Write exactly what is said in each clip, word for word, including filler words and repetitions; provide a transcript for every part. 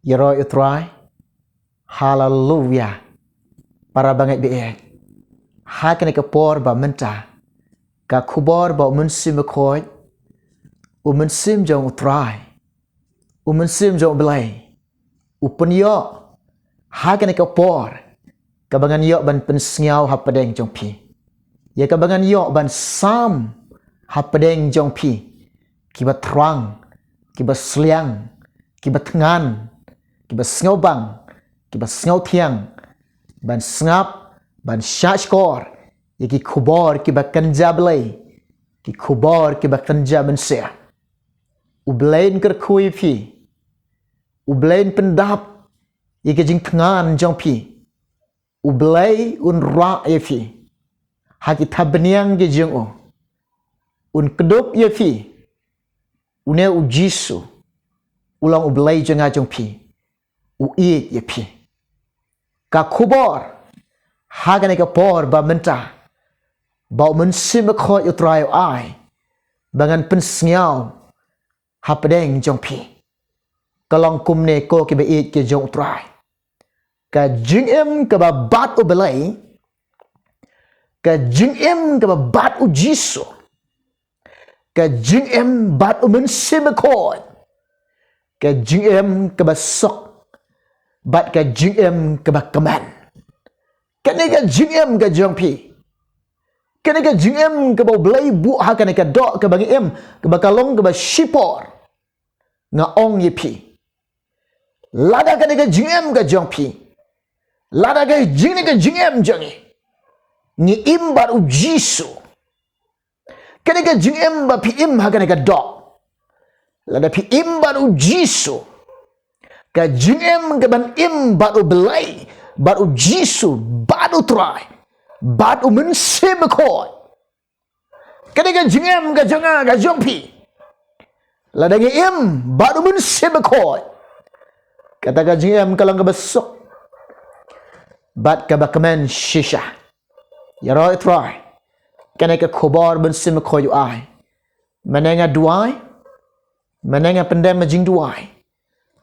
Ïaroh ïa u Trai. Haleluya. Para bangeit baieit, ha kane ka por ba mynta, ka khubor ba u Mynsiem Bakhuid, u Mynsiem jong u Trai, u Mynsiem jong u Blei, u pynïoh ha kane ka por kaba ngan ïoh ban pynsngew hapdeng jong phi, ïa kaba ngan ïoh ban sam hapdeng jong phi, kiba thrang, kiba sliang, kiba thngan, kiba sngewbang, kiba sngewthiang, ban sngap, ban shahshkor ïa ki khubor kiba kynja Blei, ki khubor kiba kynja mynsiem. U Blei un kyrkhu ïa phi. U Blei un pyndap ïa ki jingthngan jong phi. U Blei un rah ïa phi ha ki thapniang ki jong u. Un kdup ïa phi. Une u Jisu u long u Blei jong nga jong phi. U ïeit ïa phi. Ka khubor ha kane ka por ba mynta, ba u Mynsiem Bakhuid u Trai u ai ba ngan pynsngew hapdeng jong phi, ka long kumne, ko kiba ïeit ki jong u Trai. Ka jingim kaba bad u Blei, ka jingim kaba bad u Jisu, ka jingim bad u Mynsiem Bakhuid, ka jingim kaba suk, bad ka jingim kaba kmen. Kane ka jingim ka jong phi, kane ka jingim kaba u Blei buh ha kane ka doh kaba ngi im, kaba ka long kaba shipor. Nga ong ïa phi, lada kane ka jingim ka jong phi, lada ka jing, ne ka jingim jong ngi, ngi im bad u Jisu, kane ka jingim ba phi im ha kane ka doh, lada phi im bad u Jisu, ka jingim kaban im bad u Blei, bad u Jisu, bad u Trai, bad u Mynsiem Bakhuid. Kane ka jingim ka jong nga, ka jong phi, lada ngi im bad u Mynsiem Bakhuid, kata ka jingim ka long kaba suk bad kaba kmen shisha. Ïaroh ïa u Trai. Kane ka khubor u Mynsiem Bakhuid u ai. Mynne nga duwai, mynne nga pyndem ha jingduwai,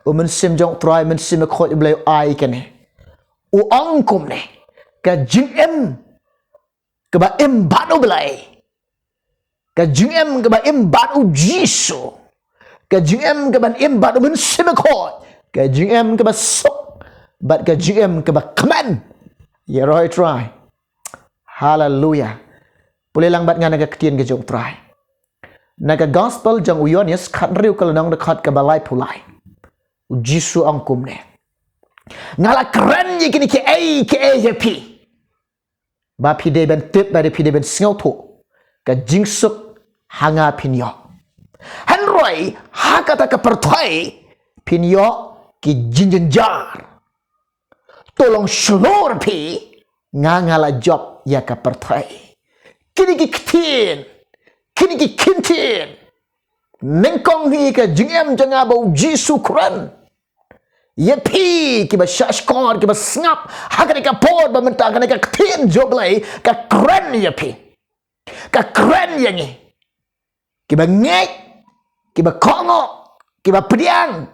u Mynsiem jong u Trai, u Mynsiem Bakhuid u Blei u ai kane. U ong kumne, ka jingim kaba im bad u Blei, ka jingim kaba im bad u Jisu, ka jingim kaban im bad u Mynsiem Bakhuid, ka jingim kaba suk bad ka jingim kaba kmen. Ïaroh ïa u Trai. Haleluya. Pule lang bad nga na ka ktien ka jong u Trai. Na ka gospel jong u Ïoannis khathynriew ka lynnong, dkhot kaba laiphew lai. U Jisu ong kumne, nga la kren ïa kine kiei kiei ïa phi, ba phi dei ban tip, ba dei phi dei ban sngewthuh ka jingsuk ha nga phin ïoh. Hynrei ha kata ka pyrthei phin ïoh ki jingjynjar. To long shlur phi, nga nga la jop ïa ka pyrthei. Kine ki ktien, kine ki ktien, nyngkong hi ka jingim jong nga ba u Jisu kren ïa phi kiba shahshkor, kiba sngap ha kane ka por ba mynta, kane ka ktien jong u Blei ka kren ïa phi, ka kren ïa ngi. Kiba ngeit, kiba kohnguh, kiba pdiang,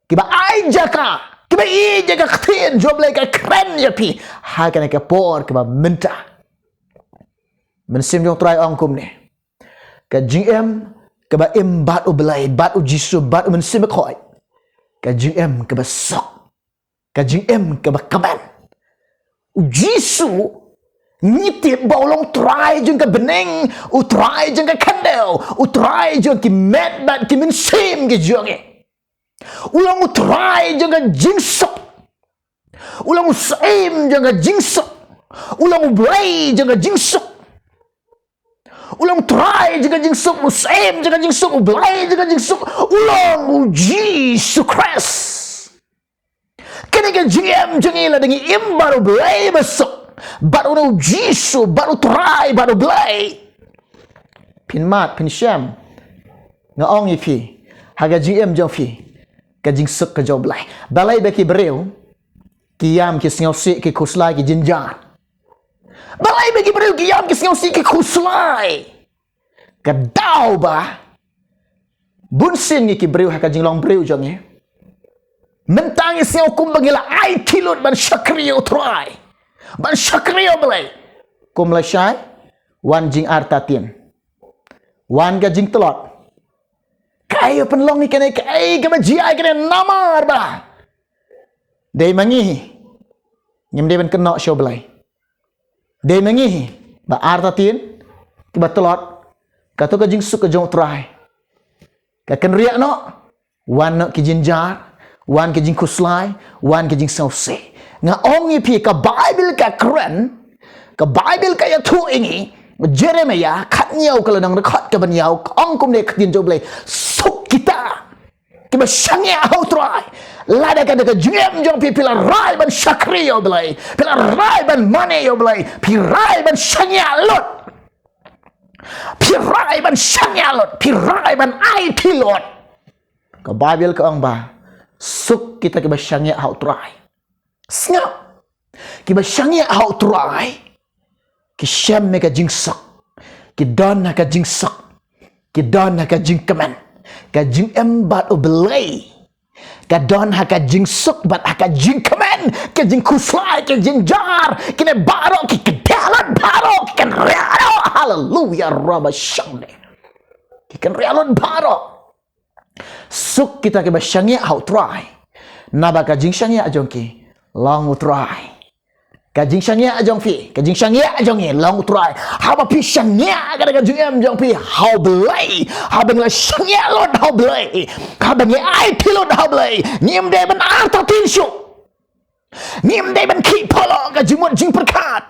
kiba ai jaka, kiba ïeit ïa ka ktien jong u Blei ka kren ïa phi ha kane ka por kaba mynta. Mynsiem jong u Trai ong kumne, ka jingim kaba im bad u Blei, bad u Jisu, bad u Mynsiem Bakhuid, ka jingim kaba suk, ka jingim kaba kmen. U Jisu, ngi tip ba u long u Trai jong ka bneng, u Trai jong ka khyndew, u Trai jong ki met bad ki mynsiem ki jong ngi. U long u Trai jong ka jingsuk. U long u Syiem jong ka jingsuk. U long u Blei jong ka jingsuk. U long u Trai jong ka jingsuk, u Syiem jong ka jingsuk, u Blei jong ka jingsuk. U long u Jisu Khrist. Kane ka jingim jong ngi, lada ngi im bad u Blei ba suk, bad une u Jisu, bad u Trai, bad u Blei, phin mad, phin shem. Nga ong ïa phi, ha ka jingim jong phi, ka jingsuk ka jong u Blei. Balei ba ki briew ki ïam, ki sngewsih, ki khuslai, ki jynjar? Balei ba ki briew ki ïam, ki sngewsih, ki khuslai? Ka daw ba bunsien ngi ki briew ha ka jinglong briew jong ngi, Mynta ngi sngew kumba ngi la aiti lut ban shakri ïa U Trai, ban shakri ïa U Blei. Kum lashai, wan jingartatien, wan ka jingtlot. Kaei ba pynlong ïa kane, kaei kaba jia ïa kane? Namar ba dei ma ngi hi, ngim dei ban kynnoh sha U Blei. Dei ma ngi hi ba artatien, kiba tlot. Kato ka jingsuk ka jong U Trai ka kynriah noh, wan noh ki jynjar, wan ki jingkhuslai, wan ki jingsngewsih. Nga ong ïa phi, ka Baibl ka kren, ka Baibl ka ïathuh ïa ngi, Jeremiah khathynñiew, ka lynnong dkhot kaba hynñiew, ka ong kumne ka ktien jong U Blei: Suk kita kiba shaniah ha U Trai. Lada ka da ka jingim jong phi, phi la rai ban shakri ïa U Blei, phi la rai ban mane ïa U Blei, phi rai ban shaniah lut, phi rai ban shaniah lut, phi rai ban aiti lut, ka Baibl ka ong ba suk kita kiba shaniah ha U Trai. Sngap, kiba shaniah ha U Trai ki shem ïa ka jingsuk, ki don ha ka jingsuk, ki don ha ka jingkmen. Ka jingim bad U Blei ka don ha ka jingsuk bad ha ka jingkmen. Ka jingkhuslai, ka jynjar, kine baroh ki kynriah lut baroh, ki kynriah lut. Haleluia, raba shang de, ki kynriah lut baroh. Suk kita kiba shaniah ha U Trai, naba ka jingshaniah jong ki long U Trai. Ka jingshaniah jong phi, ka jingshaniah jong ngi long U Trai. Haba phi shaniah ka da ka jingim jong phi ha U Blei, haba ngi la shaniah lut ha U Blei, haba ngi aiti lut ha U Blei, ngim dei ban artatien shuh. Ngim dei ban khih polo ka jingmut jingpyrkhat.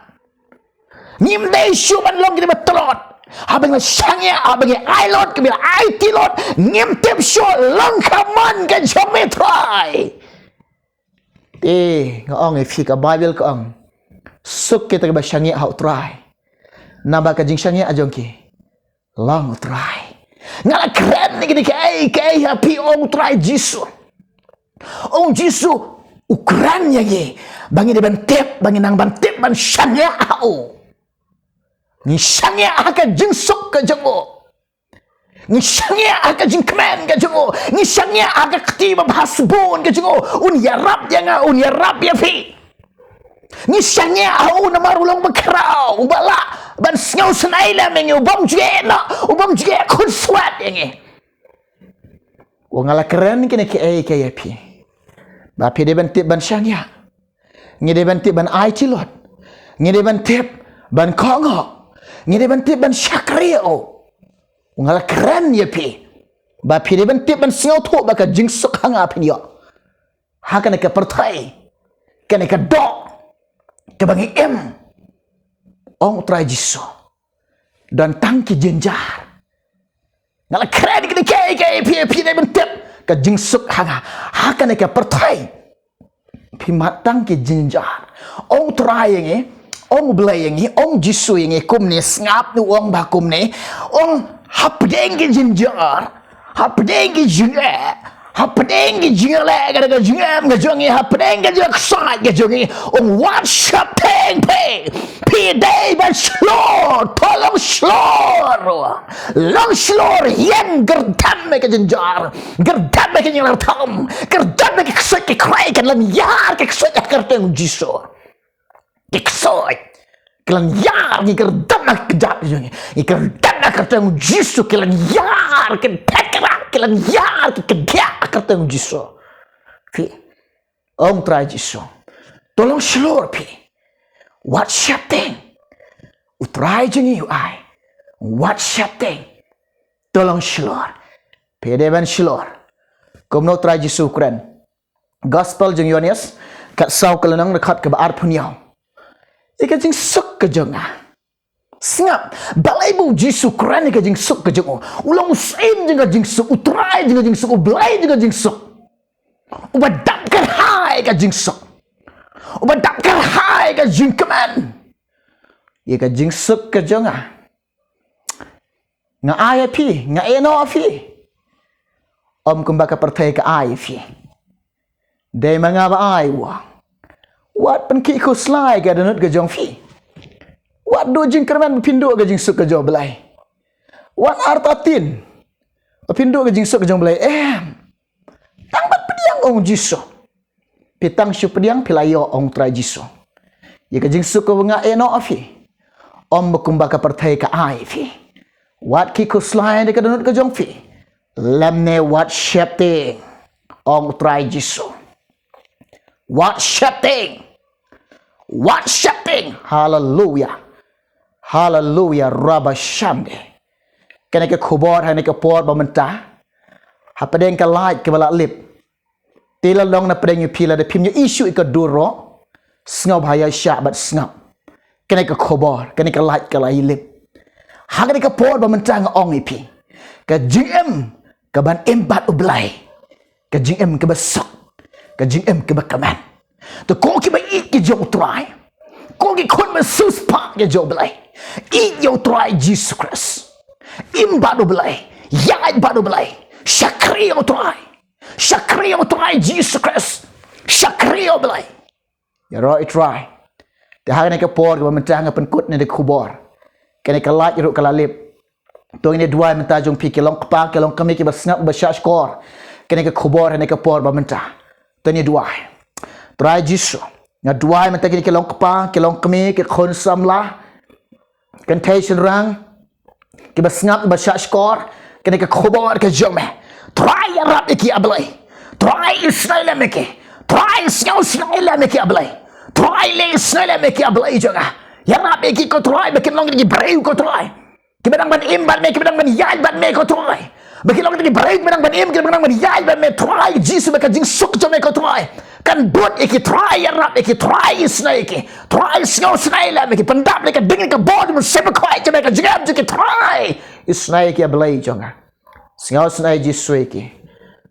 Ngim dei shuh ban long kiba tlot. Haba ngi la shaniah, haba ngi ai lut, kiba aiti lut, ngim tip shuh long ka mon ka jong me Trai. Te nga ong ïa phi, ka Baibl ka ong, suk kita kiba shaniah ha U Trai, naba ka jingshaniah jong ki long U Trai. Nga la kren ïa kine kiei kiei ha phi, ong U Trai Jisu. Ong Jisu, u kren ïa ngi ba ngi dei ban tip, ba ngi nang ban tip ban shaniah ha u. Ngi shaniah ha ka jingsuk ka jong u. Ngi shaniah ha ka jingkmen ka jong u. Ngi shaniah ha ka kti ba bha sbun ka jong u. Un ïarap ïa nga, un ïarap ïa phi. Ngi shaniah ha u namar u long ba khraw, uba lah ban sngewsynei lem ïa ngi, u bym ju ïeh noh, u bym ju ïeh khutswet ïa ngi. Wa nga la kren kine kiei kiei ïa phi, ba phi dei ban tip ban shaniah. Ngi dei ban tip ban aiti lut. Ngi dei ban tip ban kohnguh. Ngi dei ban tip ban shakri ïa u. Wa nga la kren ïa phi, ba phi dei ban tip ban sngewthuh ba ka jingsuk ha nga phin ïoh ha kane ka pyrthei, kane ka doh kaba ngi im. Ong U Trai Jisu, don tang ki jynjar. Nga la kren kine kiei kiei ïa phi, phi dei ban tip ka jingsuk ha nga. Ha kane ka pyrthei phi mad tang ki jynjar. Ong U Trai ïa ngi, ong U Blei ïa ngi, ong Jisu ïa ngi kumne, sngap, u ong ba kumne, ong hapdeng ki jynjar, hapdeng ki jingeh, hapdeng ki jingeh, ka da ka jingeh ka jong ngi, hapdeng ka jingeh ka jong ngi, ong wat sheptieng phi. Phi dei ban shlur, to long shlur. Long shlur, ïeng, kyrdem ïa ka jynjar, kyrdem ïa ka jinglartam, kyrdem ïa ki ksuid ki krai, kan lynñiar ki ksuid ha ka kyrteng Jisu. Ki ksuid ki lynñiar, ki kyrdem ha ka kjat jong ngi, ki kyrdem ha ka kyrteng Jisu, ki lynñiar, ki bteng, ki lynñiar, ki kdiah ha ka kyrteng Jisu. Phi, ong Trai Jisu, to long shlur phi. Wat sheptieng. U Trai jong ngi u ai, wat sheptieng. To long shlur. Phi dei ban shlur. Kumno U Trai Jisu u kren? Gospel jong Ïoannis, ka saw ka lynnong, dkhot kaba arphew hynñiew. Ïa ka jingsuk ka jong nga. Sngap, balei ba U Jisu u kren ïa ka jingsuk ka jong u? U long u syiem jong ka jingsuk, U Trai jong ka jingsuk, U Blei jong ka jingsuk. Uba dap kyrhai ïa ka jingsuk. Uba dap kyrhai ïa ka jingkmen. Ïa ka jingsuk ka jong nga, nga ai ïa phi, nga ïehnoh ïa phi. Ym kumba ka pyrthei ka ai ïa phi. Dei ma nga ba ai u. Wat pynkhih khuslai ka dohnud ka jong phi. Wat duh jingkyrmen ba phin duh ka jingsuk ka jong U Blei. Wat artatien ba phin duh ka jingsuk ka jong U Blei. Em. Tang ban pdiang, ong Jisu. Phi tang shu pdiang phi la ïoh, ong Trai Jisu. Ïa ka jingsuk kaba nga ai noh ïa phi, ym ba kumba ka pyrthei ka ai ïa phi. Wat ki khuslai na ka dohnud ka jong phi, lymne wat sheptieng, ong Trai Jisu. Wat sheptieng. Wat sheptieng. Haleluya. Haleluya. Rabashande. Kane ka khubor ha kane ka por ba mynta, hapdeng ka light kaba la lip, te la long na pdeng ïa phi, lada phim ïohi shuh ïa ka dur ruh, sngewbha ïaishah bad sngap. Kane ka khubor, kane ka light ka la ïalip. Ha kane ka por ba mynta nga ong ïa phi, ka jingim kaban im bad U Blei, ka jingim kaba suk, ka jingim kaba kmen. Te ko kiba ïeit ki jong U Trai, ko ki khun ba siewspah ki jong U Blei, ïeit ïa U Trai Jisu Khrist. Im bad U Blei, ïaid bad U Blei. Shakri ïa U Trai. Shakri ïa U Trai Jisu Khrist. Shakri ïa U Blei. Ïaroh ïa U Trai. Te ha kane ka por kaba mynta nga pynkut ne da khubor. Kane ka light ruh ka la lip. To ngin ïa duwai mynta jong phi ki long kpa, ki long kmie, kiba sngap, ba shahshkor kane ka khubor ha kane ka por ba mynta. To ngin ïa duwai. Trai Jisu, nga duwai mynta kine ki long kpa, ki long kmie, ki khun samla, kynthei shynrang, kiba sngap, ba shahshkor kane ka khubor ka jong me. Trai ïarap ïa ki, A Blei. Trai isnei lem ïa ki. Trai sngewsnei lem ïa ki, A Blei. Trai leh isnei lem ïa ki, A Blei jong nga. Ïarap ïa ki ko Trai, ba kin long ki briew ko Trai, kiba dang ban im bad me, kiba dang ban ïaid bad me ko Trai. Ba ki long ki briew kiba dang ban im, kiba dang ban ïaid bad me Trai Jisu, ba ka jingsuk jong me ko Trai kan bud ïa ki Trai, ïarap ïa ki Trai, isnei ïa ki Trai, sngewsnei lem ïa ki, pyndap lem ka ding ka bor jong me, sep ka khwai jong me, ka jingim jong ki Trai, isnei ïa ki A Blei jong nga. Sngewsnei Jisu ïa ki.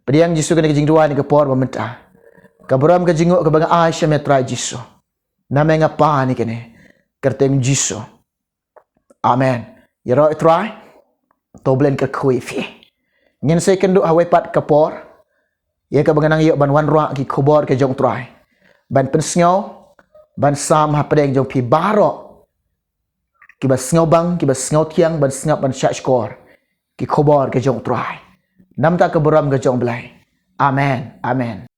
Pdiang Jisu kane ka jingduwai ha kane ka por ba mynta. Ka burom ka jingïoh kaba nga ai sha me Trai Jisu. Na me nga pan ïa kane, kyrteng Jisu. Amen. Ïaroh ïa U Trai. To U Blei un kyrkhu ïa phi. Ngin sa ïakynduh ha kawei pat ka por, ïa kaba ngan nang ïoh ban wanrah ki khubor ka jong U Trai, ban pynsngew, ban sam hapdeng jong phi baroh, kiba sngewbang, kiba sngewthiang ban sngap, ban shahshkor ki khubor ka jong U Trai. Namar ka burom ka jong U Blei. Amen. Amen.